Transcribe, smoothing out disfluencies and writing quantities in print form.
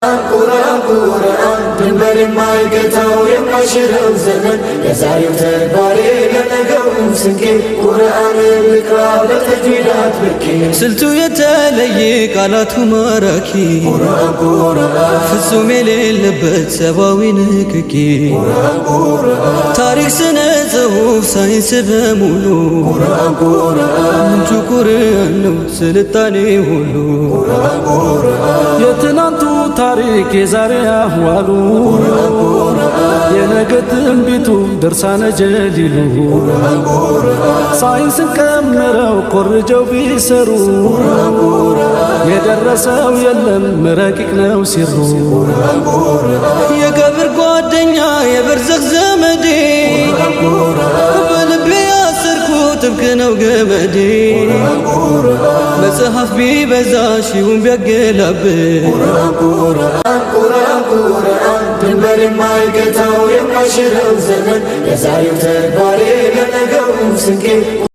ቁርአን ቁርአን ድንበር የማይገታው የማይሽረው ዘመን፣ ለዛሬው ተግባሬ ለነገው ስንቄ፣ ቁርአን ልቅራ በተጅዊድ አጥብቄ። ስልቱ የተለየ፣ ቃላቱ ማራኪ፣ ቁርአን ቁርአን ፍጹም የሌለበት ሰብአዊ ንክኪ፣ ቁርአን ቁርአን ታሪክ፣ ስነ ጽሑፍ፣ ሳይንስ በሙሉ ቁርአን ቁርአን ምንጩ ቁርአን ነው ስልጣኔ ሁሉ። ቁርአን ቁርአን የትናንቱ ታሪክ፣ የዛሬ አህዋሉ፣ የነገ ትንቢቱ ድርሳነ ጀሊሉ፣ ሳይንስን ቀምረው ኮርጀው ቢሰሩ የደረሰው የለም፣ ረቂቅ ነው ሲሩ። የቀብር ጓደኛ፣ የበርዘኽ ዘመዴ፣ በልቤ ያሰርኩት ጥብቅ ነው ገመዴ። መጽሐፍ ቢበዛ ሺውን ቢያገላብጥ ቁርአን ቁርአን ቁርአን ድንበር የማይገታው የማይሽረው ዘመን፣ ለዛሬው ተግባሬ ለነገው ስንቄ።